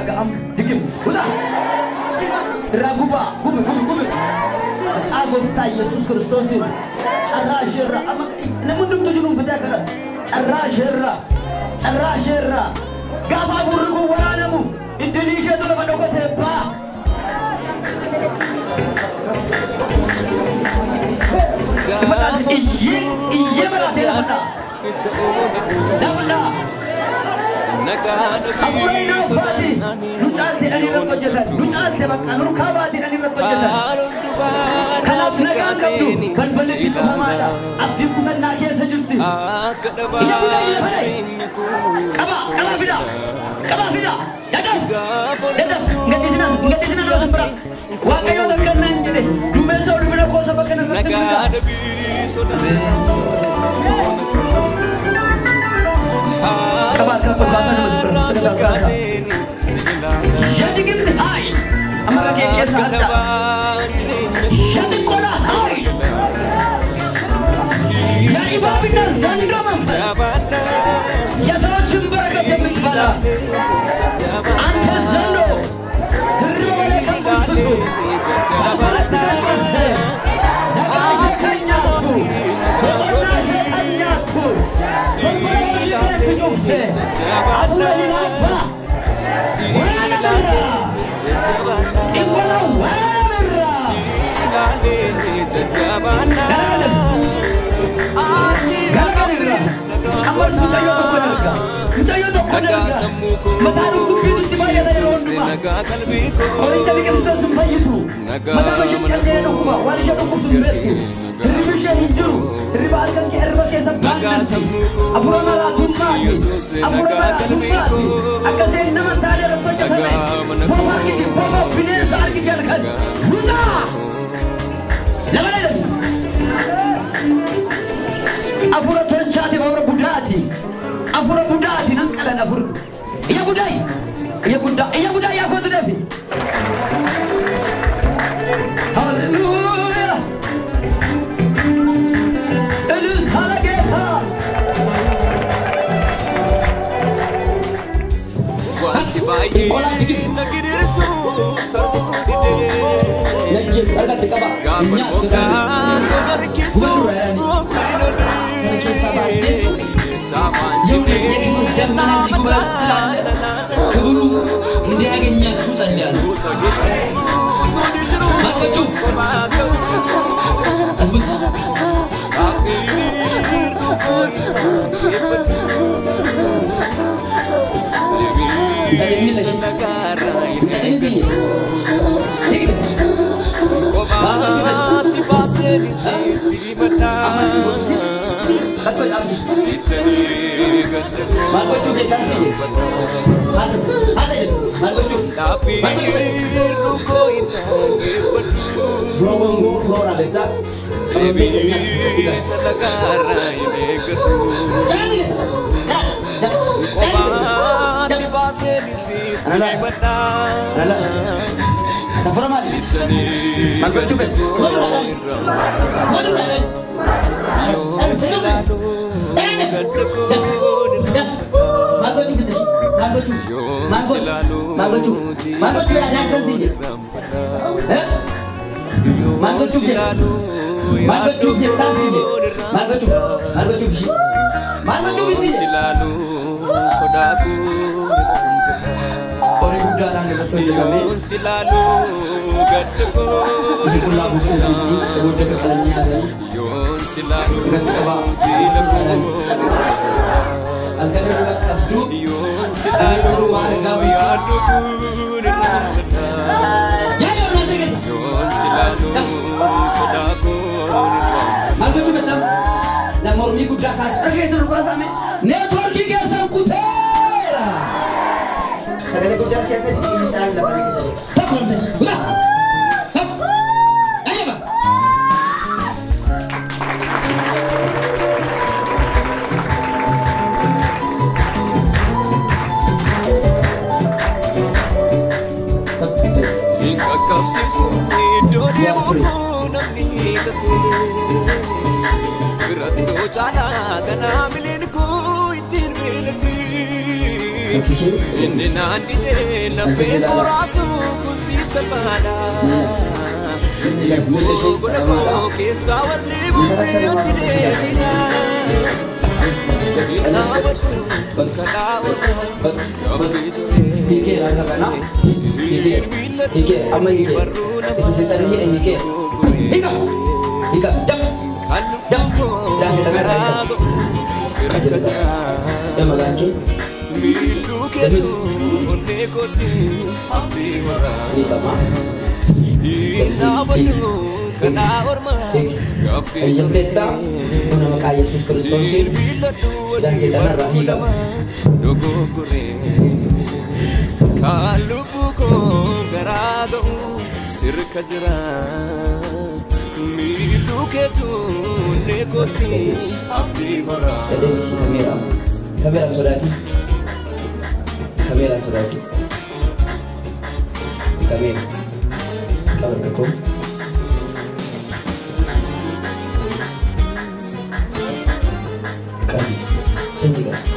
raaga amma digim wuta irraa gubaa gubi gubi gubi maqaa Gooftaa Yesuus Kiristoosiin carraa isheerraa amma namni hundumtu jiruun fidee kadhatu carraa isheerraa carraa isheerraa gaafa hafuurri kun waraanamu iddilii isheetu lafa dhokatee baa. Ifadhaas iyyee iyyee maraatee lafa dhaa. Lafa dhaa. Hafuura hinaafaati nu caalte dhanii irratti hojjetan nu caalte bakka nu kaabaati dhanii irratti hojjetan. Kanaaf nagaan qabdu balballi itti cufamaadha. Abdiin kutannaa keessa jirti. Ija guddaa ija fedhe. Qaba qaba fida qaba fida dadhab dadhab gadhiisinas gadhiisina nama sun bira. Waaqayyo takka naan jedhe duumessa ulfina koo saba kana irratti fida. Qaba akka tolbaasaa nama sun bira. የድግምት ኃይል አማራኬ የሳጫት የጥንቆላ ኃይል የኢባብና ዘንዶ መንፈስ የሰዎችን በረከት የምትበላ አንተ ዘንዶ ህዝብ በላይ ከንጉስቱ ነጋሽ ከኛቱ በቆናሽ ከኛቱ በልበለ አፉረ ሊናፋ ጥንቆላ ወራምራ Ammas mucayyoo tokko darga. Mucayyoo tokko darga. Mataa dhukkubbiitu baay'ata yeroo hundumaa. Qoricha biqiltoota sun fayyitu. Mataa ishee callee dhukkuba. Waan ishee dhukkubsu hin beektu. Hirribi ishee hin jiru. Hirriba halkan kee hirriba keessa baannatti. Hafuura maraatummaati. Hafuura maraatummaati. Akka isheen nama taane irratti hojjetame. Bofa argiti. Bofa bineensa argiti halkan. Lugaa! Lama dha. Afura tolchaati afura budaati afura budaati nan qalan afur iyya guddaa iyya guddaa iyya guddaa yaa kootu deefi ሃሌሉያ እልልታ ለጌታ። Wanti baay'ee na gidirsu sarbuu didee. Najje argatti qaba. Gaafa bokkaan harkisu Kana keessaa baastee የክብር ደመና እዚህ ጉባኤ ውስጥ ስላለ ክብሩ እንዲያገኛችሁ ጸልያለሁ። ማቆቹ አስቡት። Qobaatti baaseen sitti baddaa. Sittanii gadda Maal gochuuf jettan si jedhe? Haasa jedhu. Maal gochuuf? Maal gochuuf jedhu? Dhaabbiirru koo hin dhaggeeffadhu. Furoo gongoo furoo waraabessaa qabattee nyaatu. Deebiisa lagaarraa hin eeggadhu. Caalli keessa. Qobaatti baaseen sitti baddaa. Tafura maali? Sittanii Maal gochuuf gadda jedhu? koo irraanfadhu. Maal gochuuf? Yoon silaaluu gadda koo Maal gochuuf jedhu? Maal gochuuf? Yoon Maal gochuuf? silaaluu Maal gochuuf? Maal gochuuf yaadaan kan siin jedhu? Eh? Maal gochuuf jedhu? Maal gochuuf jettaan siin jedhu? Maal gochuuf? Maal gochuuf ishee? Maal gochuuf Yoon isii jedhu? silaaluu sodaa koo Horii guddaadhaan irratti hojjetame. Yoon silaaluu gadda koo Inni qullaa buqqee gidduu booda qaxalanii nyaatanii Yoon silaaluu irratti qabaa. jiila koo Halkan irra qabduu Yoon silaaluu yaaddu kun irraanfadha. Yaa yeroo nasa keessa. Yoon silaaluu sodaa koo irraanfadha. Maal gochuu beektam? La mormii guddaa kaasu. Harka keessan ol kaasaame. Neetwoorkii keessan kuteera. Sagalee guddaa siyaasa inni caalu lafa keessa jira. Tokko namsa. Guddaa. Tokko. Ajaba. Hin qaqqabsiisu iddoo deemu koo namni hiikate. Firattoo caalaa kanaa mileen koo ittiin beelate. Inni naan didee laphee qoraasu kun siif salphaadha. Gola koo keessaa warri buufeetti deebina. Hin dhaabadhu kadhaa ormaa gaaffii ture. Hiikeera harka kana. Hiikeera. Hiikeera. Amma hiikeera. Isa seexanni hidhe hiikeera. Hiika. Hiika. Daf. Kan Daf. lubbuu koo Daa seexanni irraa garaa hiika. ga'u sirka Qajeelchas. jira. Yaa maqaan kee. Miiluu keetu onnee kootti abdii horaa. Hiikama. Hin dhaabadhu kadhaa ormaa gaaffii Eeyyamteetta ture. kun maqaa Yesuus Kiristoosiin hidhaan seexanarraa barruu hiikama. nama dogoggoree. Kan lubbuu koo garaa ga'u sirka jira. Miiluu keetu onnee kootti abdii horaa. Adeemsi kameeraa. Kameeraan sodaati. Kameeraan sodaati. Kameera. Qaba harka koo. Qabi. Cimsi qabi.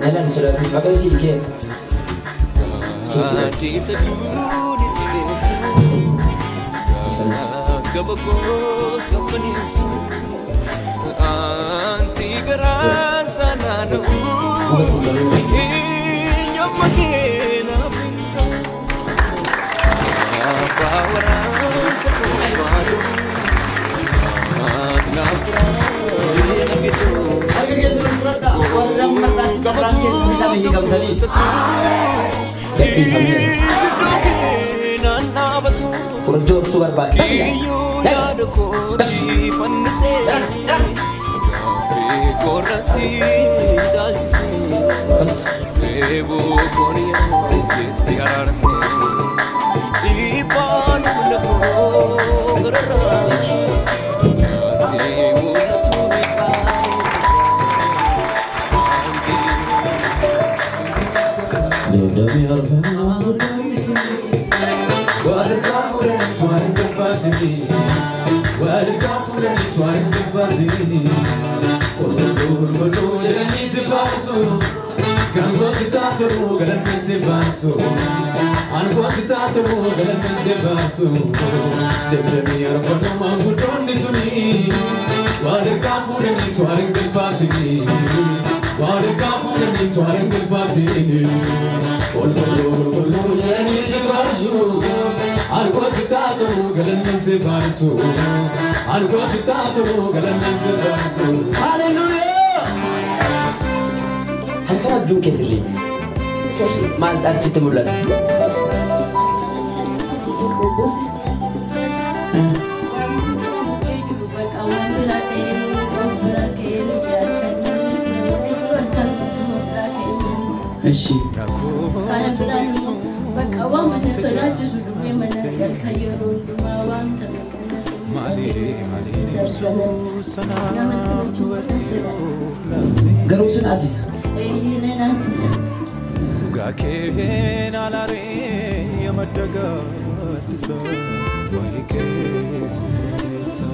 Nalaan sodaati. Maqaan si kee. Cimsi qabi. Gaaddiisa duun itti deessu. Sanis. Gaba koos qabbaneessu. Anti garaa sanaa dha'u. Hubatuu garuu. Eenyumma kee naaf hin ta'u. Abbaa waraansa koo Ati naaf firaa gidduu. Harka keessan fudhadhaa. Warra marraatti carraan keessa hidhame hiikamtanii. Gadhiifameera. Gidduu kee naan dhaabatu. Qoricha obsuu barbaada. Kiyyuu yaada kootti fannisee. Gaaffii korrasii caalchisee. Dheebuu koon itti araarsee. Dhiibbaan humna koo gararraa. Ati mul'atu ni caalchisee. Haleluuyaa! Halkan abjuun kee sirrii. Sirrii. Maal taate sitti mul'ata? Ishi. Garuu sin asiisa. Dhugaa kee naalaaree yamadda gaaddisa wayii keessa.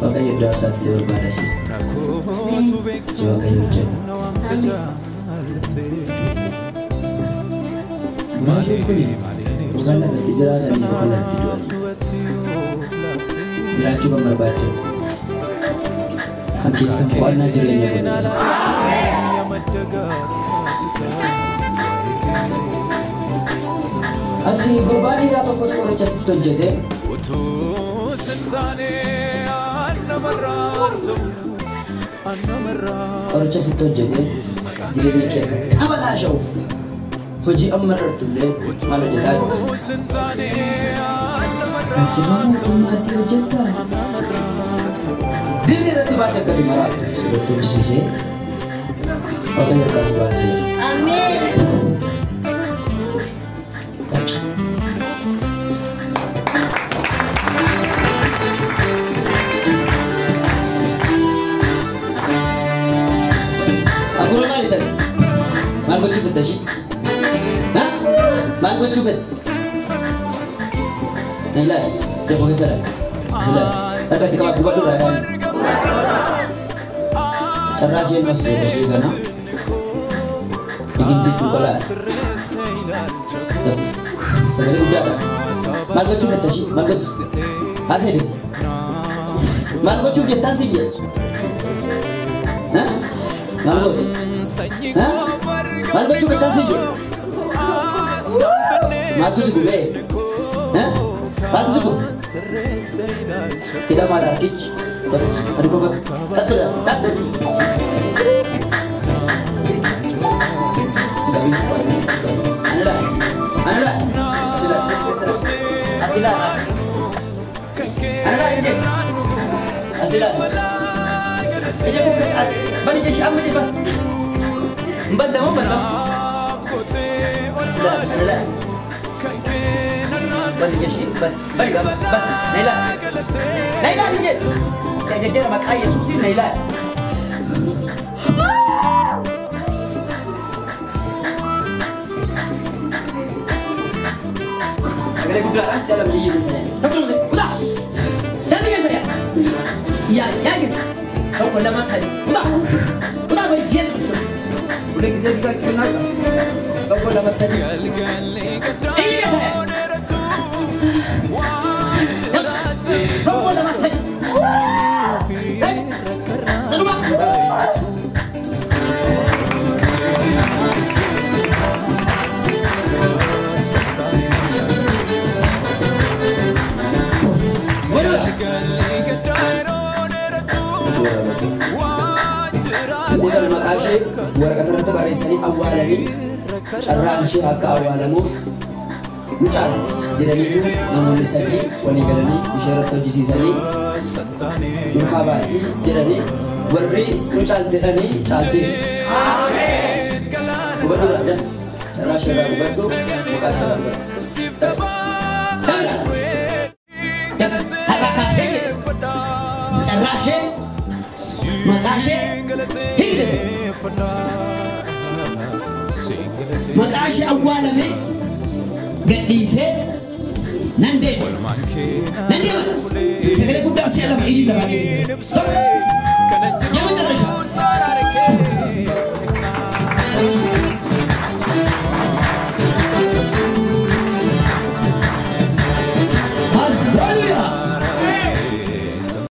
Waaqayyo iddoo aarsaatti si barbaada si. Nakkootu beektu Si Waaqayyo hojjeta. na waamte jaallattee. Maaliin kun yookaan lafatti jiraatan yookaan lafatti du'an. Du'atti of laattee. Jiraachuu kan barbaadde. Kan keessan qo'annaa jireenya godhatan. Yamadda gaaddisa wayii keessa. Ati gurbaa dhiiraa tokkotu qoricha sitti hojjete. Utuu sin taane annamarraan ta'u annamarraan. Qoricha sitti hojjete jireenya kee akka tabalaasha'uuf hojii amma irra illee maal hojjetaa jirta? Utuu sin taane annamarraan Hojii mootummaatti hojjettaa? annamarraan ta'u. Dirree irratti baatee akka maraattuuf sirriitti hojjisiisee Waaqayyo harkaa si baasee. Dhaqi. Hafuura maali taate? Maal gochuu fedha ishee? Ha? Maal gochuu fedha? Na ilaali. Jaboo keessa ilaali. As ilaali. Harka itti qabadhu godhu irraa ilaali. Carraa isheen mas ishee kana. Digimtiitti balaa. Sagalee guddaadha. Maal gochuuf jetta ishii? Maal gochuuf? Haasee deemu. Maal gochuuf jettaan siin jedhe? Maal goote? Maal gochuuf jettaan siin jedhe? Maaltu si gubee? Maaltu si gube? Hidhamaadha harkichi. Adi goga. Qaxxira. Dhaqxe. Anila. Anila. Asila. Asila. Anila ije. Asila. Ije ko as. Bani ije amma ije ba. Mbadda mo banda. Asila. Anila. Bani ije shi. Bani ga. Ba. Naila. Naila ije. Sai jera maqaa Yesuusiin Naila. Sagalee guddaadhaan si'a lama iyyi keessa yaa'e. Tokko lama sadii. Kutaa! Sadii keessa yaa'e. Yaa yaa keessa. 1 2 3. Kutaa! Kutaa ba Yesuus. Ulee gisee bitachuu naaka. 1 2 3. Iyyi keessa yaa'e. 1 2 3. Saduma. Seera maqaa ishee waraqaa irratti barreessanii awwaalanii carraan ishee akka awwaalamuuf nu caalti jedhaniitu namoonni sadii walii galanii ishee irratti hojjisiisanii duukaa baatii jedhanii warri nu caalti jedhanii caaltee. Hubadhu laata carraa ishee irraa hubadhu maqaa ishee irraa hubadhu. Dabra! Har'a kaasee jedhe carraa ishee maqaa ishee hidhe maqaa ishee awwaalame gadhiisee nan deema. Nan deema. Sagalee guddaa si'a lama iyyi lamaan eegsise.